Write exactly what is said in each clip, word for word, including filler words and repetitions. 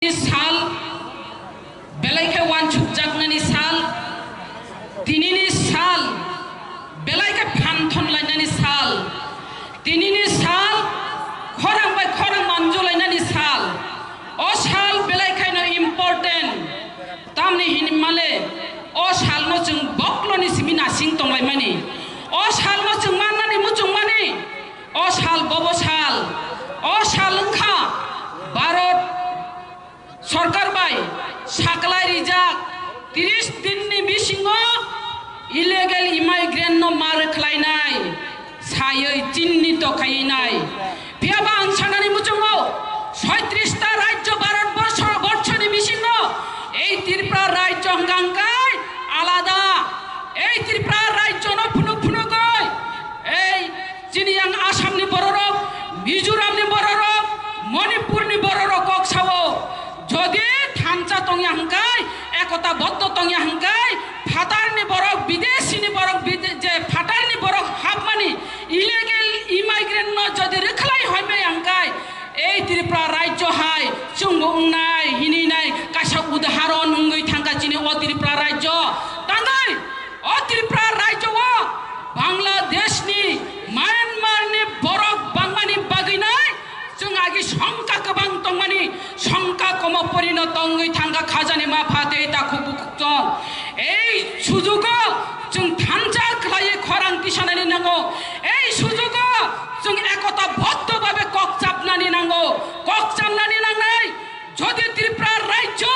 Sal, belai khe wansukjaknani sal, tinini sal, belai khe phanthon lainani sal, tinini sal, khorang bai khorang manjulainani sal. O sal belai khaino important, tamni hinmale o salno chwng bokloni simi nasing tonglaimani, o salno chwng mannani muchungmani, o sal bobo sal, o sal wngkha Bharat Sorkar bai saklai rijak tris dinni bisingo illegal immigrant no mar khlainai sayoi chinni to khainai. Phiya ba ang sanani muchungo soitris ta rajyo Bharat borsho, borshoni bisingo ei Tripura rajyo hwnkha hwnkhe alada, ei Tripura rajyo no phunuk phunugoi ei chini yang Assam ni bororok, Mizoram ni bororok, Manipur ni bororok kok sao. Jodi thansa tongya hwnkhe, ekota boddo tongya hwnkhe, phatarni borok, bidesini borok, bide-, je phatarni borok hapmani illegal immigrant no jodi rwkhlai hoimaya hwnkhe, ei Tripura rajyo hai chwngbo wngnai, hininai kaisa udaharon wngwi thangkha chini o Tripura rajyo. Tangwi o Tripura rajyo o Bangladeshni, Myanmarni borok bangmani bagwinai chwng agi songkha kwbang tongmani, songkha komo porino tongwi thangkha khajani mapha tei takhuk bukhuk chwng. Ei sujugo chwng thansa khlaiwi khorang tisanani nango. Ei sujugo chwng ekota boddo babe kok chapnani nango. Kok chapnani nangnai. Jodi Tripura rajyo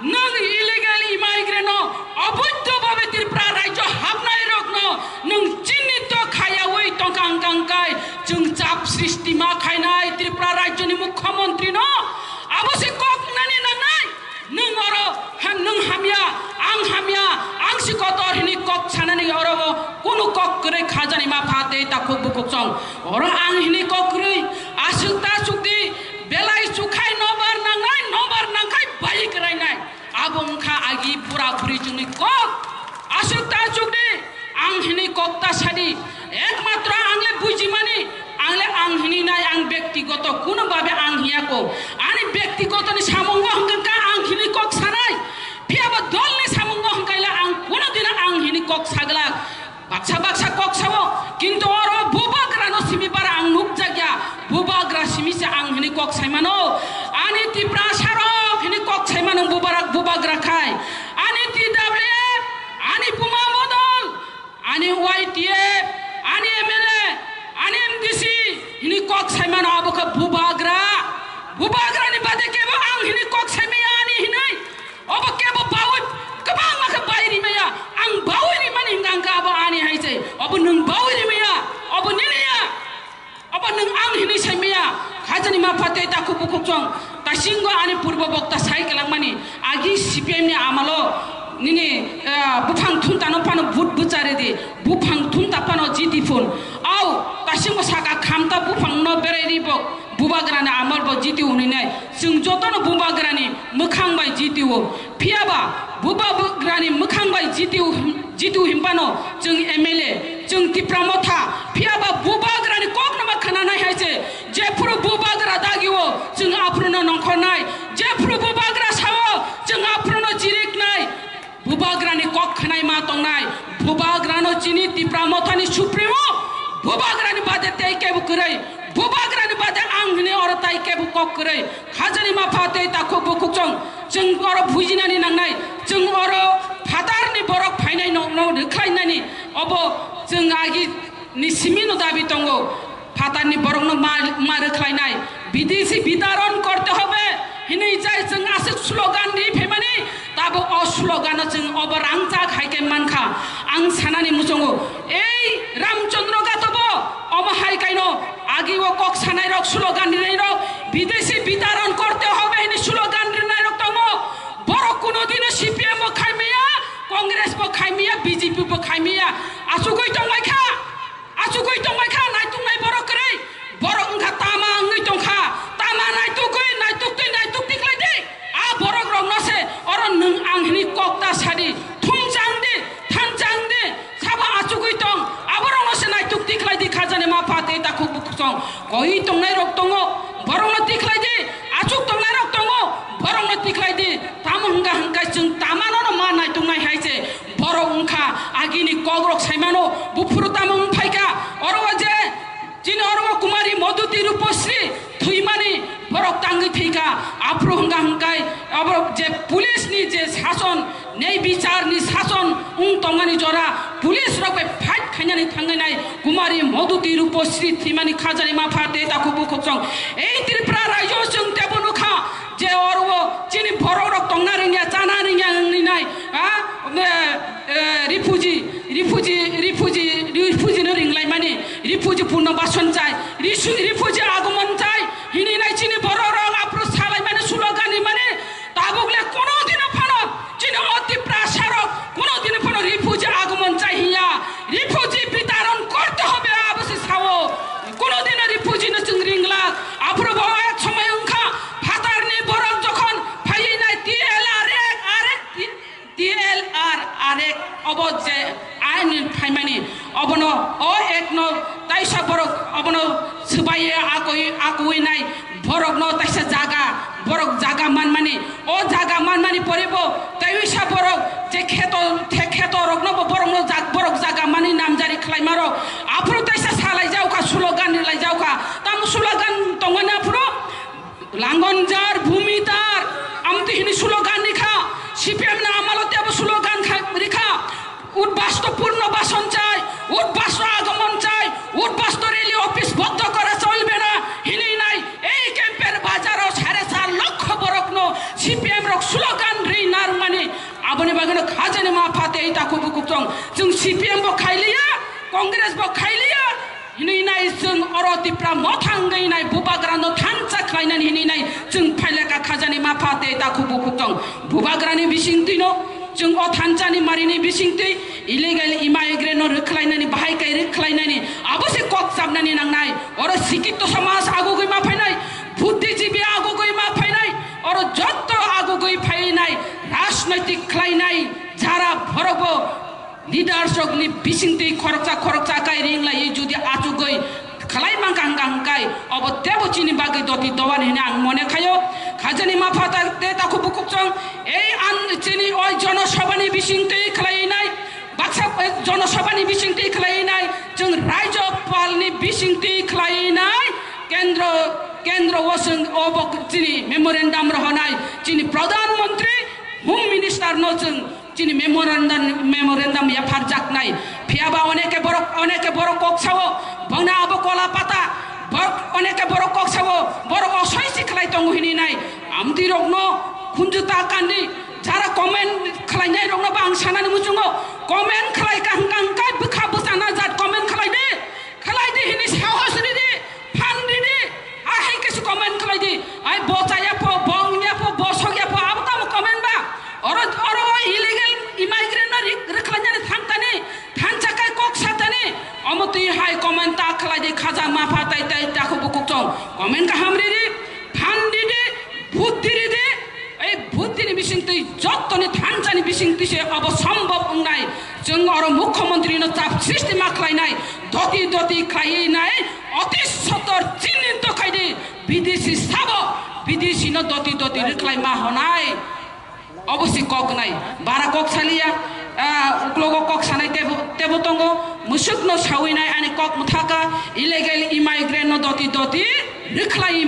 nwng illegal immigrant no oboidho babe Tripura rajyo hapnai rok no nwng chinni to khayawi tongkha hwnkha hwnkhe chwng chap srishti ma khainai Tripura rajyo ni mukhyamantri no abo se kok nani nangnai. Nwng oro ha-, nwng hamya, ang hamya, ang si kotor hini kok sanani oro bo kunu kok kwrwi khajani mapha tei takhuk bukhuk chwng. Oro ang hini kok kwrwi aswk ta chukdi. Belai chukhai nobar nangnai, nobar nangkhai bai kwrainai. Abo wngkha agi bura buri chwngni kok. Aswk ta chukdi, ang hini kok ta sadi. Ekmatro ang le bujimani, ang le ang hini nai, ang bektigoto kuno babe ang hiya ko. Ani bektigotoni samungo hwnkha ang hini kok sanai. Phiya bo dolni samungo hwnkha le ang kuno dino ang hini kok saglak. Baksa baksa kok sao, kintu oro bubagrano simi bara ang nukjakya, bubagra simi se ang hini kok saimano, ani Tiprasa rok hini kok saimano bubarak bubagra khai, ani T W F, ani Buma Bodol, ani Y T F, ani M L A, ani M D C hini kok saimano abo khe bubagra, bubagrani bade kebo ang hini kok saimaya ani hinai. Obo kebo bawi kwbangma khe bai rimaya. Ang bawi rimani hwnkha hwnkhe abo ani hai se. Obo nwng bawi rimaya. Obo nini ya. Obo nwng ang hinwi saimaya. Khajani mapha tei takhuk bukhuk chwng. Tasingo ani purbo bokta sai kwlangmani. Agi C P M ni amalo nini, ah, buphang thumtano phano vote bwcharidi. Buphang thumta phano jiti phun. Au, tasingo saka khamta buphangno berai ribok. Bubagrani amol bo jiti hwnwi nai. Chwng jotono bubagrani mwkhang bai jiti o. Phiya ba bubagrani mwkhang bai jiti o, jiti o hinphano chwng M L A, chwng Tipra Motha. Phiya ba bubagrani kokno ma khwnanai hai se. Jephuru bubagra dagi o, chwng aphuru no nongkhornai. Jephuru bubagra sao, chwng aphuru no chiriknai. Bubagrani kok khwnai ma tongnai, bubagrano chini Tipra Mothani Supremo, bubagrani bade tei kebo kwrwi, bubagrani bade ang hwnwi oro tai kebo kok kwrwi, khajani mapha tei takhuk bukhuk chwng, chwng oro bujinani nangnai, chwng oro phatarni borok phainai no, no rwkhlainani, obo chwng agi ni simi no dabi tongo. Phatarni borokno ma, ma rwkhlainai. Bidesi bitaron korte hobe hinwi jai chwng aswk slogan ri phaimani, tabuk o slogan-o chwng obo rangchak hai khe mankha. Ang sanani muchungo, ei Ramchandra Ghat-o bo omo hai kaino agi o kok sanairok, slogan rinairok, bidesi bitaron korte hobe hinwi slogan rinairok tongo. Borok kuno dino C P M bo khaimaya, Congress bo khaimaya, B J P bo khaimaya. Achugwi tongbaikha. Achugwi tongbaikha naituknai borok kwrwi. Borok wngkha tama wngwi tongkha. Tama naitugwi naituktwi naituk tiklai di. A borok rokno se oro nwng ang hini kok ta sadi. Thumchang di, thanchang di. Sabo achugwi tong. Aborokno se naituk tiklai di khajani mapha tei takhuk bukhuk chwng. Koi tongnai rok tongo. Borokno tiklai di. Achuk tongnai rok tongo. Borokno Hwnkha hwnkhe abo je police ni je sason, nei bichar ni sason wng tongmani jora, police rok bai fight khainani thangwi nai Kumari Madhuti Rupasri thwimani khajani mapha tei takhuk bukhuk chwng. Ei Tripura rajyo chwng tebo nukha je oro chini borok rok tongna rwngya, chana rwngya wngwi nai, ha? Eh, eh, refugee, refugee, refugee, refugee no ringlaimani, refugee purno bason chai, risu-, refugee agomon chai, hini nai chini borok rok aphuru salaimani slogan rimani, tabuk le kono dino phano chini o Tiprasa rok kono dino phano refugee agomon chai hiya, refugee bitaron korte hobe abo se sao, kono dino refugee no chwng ringla, aphuru bo ek somoi wngkha phatarni borok jokhon phaiwi nai T L R ek, arek, T L R arek obo je ain phaimani, obono o ek no taisa borok obono swbaiye akoi, akoi nai borok no taisa jaga, borok jaga manmani, o jaga manmani pore bo taisa borok je kheto, the kheto rok no bo borok no jag-, borok jaga mani namjari khlaima rok aphuru taisa salai jauka, slogan rilai jauka, tamo slogan tongmani aphuru Langonjar, Bhumitar, amtwi hini slogan rikha, C P M ni amalo tebo slogan kha-, rikha, Udbasto purno bason chai, udbasto agomon chai, udbasto rally office boddho kora cholbe na, hini nai, ei camper bazaro sare char lokho borokno C P M rok slogan ri narwkmani, aboni bagwino khajani mapha tei takhuk bukhuk chwng, chwng C P M bo khailiya, Congress bo khailiya, Hinwi nai chwng oro Tipra Motha wngwi nai bubagrano thansa khlainani hinwi nai chwng phailaka khajani mapha tei takhuk bukhuk tong. Bubagrani bisingtwino chwng o thansani marini bisingtwi illegal immigrant no rwkhlainani, bahai kai rwkhlainani, abo se kok chapnani nangnai. Oro sikito samaj agugwi ma phainai, buddhijibi agugwi ma phainai, oro jotto agugwi phainai, rajnoitik khlainai jara borokbo leaders rokni bisingtwi khoroksa khoroksa kai ring lai jodi achugwi khlai mankha hwnkha hwnkhe obo tebo chini bagwi doti dowan hwnwi ang mone khaio. Khajani mapha ta-, te takhuk bukhuk chwng ei an chini oi jonosabhani bisingtwi khlai nai, baksa, eh, jonosabhani bisingtwi khlai nai, chwng rajyopalni bisingtwi khlai nai, kendro, kendro o chwng obo chini memorandum rohonai, chini pradhan mantri, home minister no chwng Chini memorandum, memorandum yapharjaknai. Phiyaba oneke borok, oneke borok kok sao, bongna abo kola pata, borok, oneke borok kok sao, borok osoi si khlai tongo hini nai. Amtwi rokno khunju ta kandi, jara comment khlainai rokno ba ang sanani muchungo, comment khlai ka hwnkha hwnkhe bwkha bwchana jat comment khlai di. Khlai di hini sahos ridi, phan ridi, ahai khe se comment khlai di. Ai bo chaya pho, bo wngya pho, bo sokya pho, abo tamo comment ba? Oro, oro o illegal immigrant no ri-, rwkhlainani thang tani, thansa kai kok sa tani. Omo twi hai comment ta khlai di, khaja mapha tai tai takhuk bukhuk chwng. Comment kaham ridi, phan ridi, buddhi ridi. Ei buddhini bisingtwi, jottoni thansani bisingtwi se obo sombhob wngnai. Chwng oro mukhyamantri no chap srishti ma khlainai, doti doti khlaiwi nai, oti sotor chinito khaidi, bidesi sabo, bidesi no doti doti rwkhlai ma honai. Obo si kok nai, bara kok saliya, ah, uklogo kok sanai tebo, tebo tongo, musuk no sawi nai ani kok mwthaka, illegal immigrant no doti doti rwkhlai